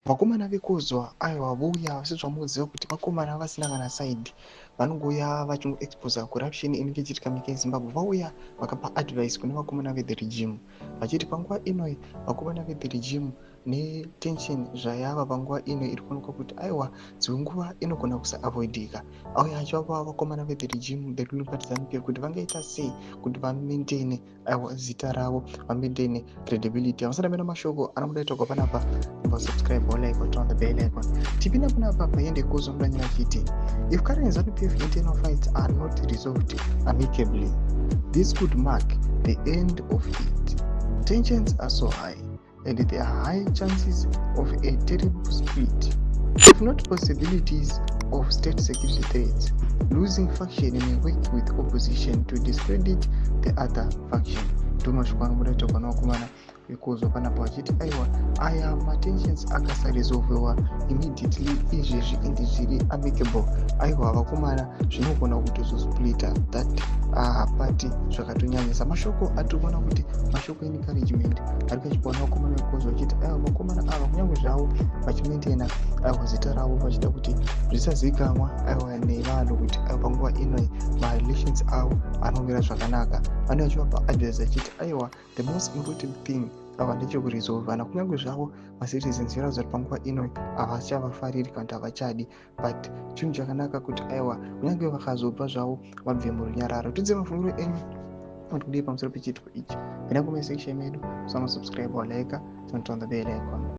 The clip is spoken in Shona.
Vakomana vekuzwa, aiwa, vouya sezvamunoziva kuti vakomana vasina kana side, vanongouya vachingoexposa corruption inenge ichiitika munyika yeZimbabwe. Vauya vakapa advice kune vakomana vethe regime vachiti panguva inoi vakomana vethe regime, netension zvayava panguva ino iri kuonekwa kuti, aiwa, dzimwe nguva inogona kusaavoidika. Auya achivapa vakomana vethe regime, the ruling party ZANU PF, kuti vangaita sei kuti vamaintaine, aiwa, zita ravo, vamaintaine credibility. Havasati amena mashoko anobuda itogwa panapa. Subscribe, like, turn on the bell icon. Tipinda panapa paende kuzwa mudanyira achiti, "If current ZANU PF internal fights are not resolved amicably, this could mark the end of it. Tensions are so high and there are high chances of a terrible split, if not possibilities of state security threats. Losing faction may work with opposition to discredit the other faction." Ndomashoko anobuda itogwa navakomana vekuzwa panapa vachiti, aiwa, aya matensions akasaresolvewa immediately izvezvi ende zviri amicable, aiwa, vakomana, zvinogona kutozosplita that party zvakatonyanyisa. Mashoko atiri kuona kuti mashoko encouragement ari kuchipiwa navakomana vekuzwa vachiti, aiwa, vakomana ava kunyange zvavo vachimaintaina, aiwa, zita ravo, vachida kuti zvisazivikanwa, aiwa, nevanhu kuti, aiwa, panguva inoi marelations avo anomira zvakanaka. Vanenge vachivapa advice achiti, aiwa, the most important thing ava ndechekuresolvana, kunyange zvavo macitizens viratidza kuti panguva ino havachavafariri kana kuti havachadi, but chinhu chakanaka kuti, aiwa, kunyange vakazobva zvavo, vabve murunyararo. Tidze mafungiro enyu kuti kudii pamusoro pechiitiko ichi. Pinda comment section medu, usama subscribe, walike, turn on the bell icon.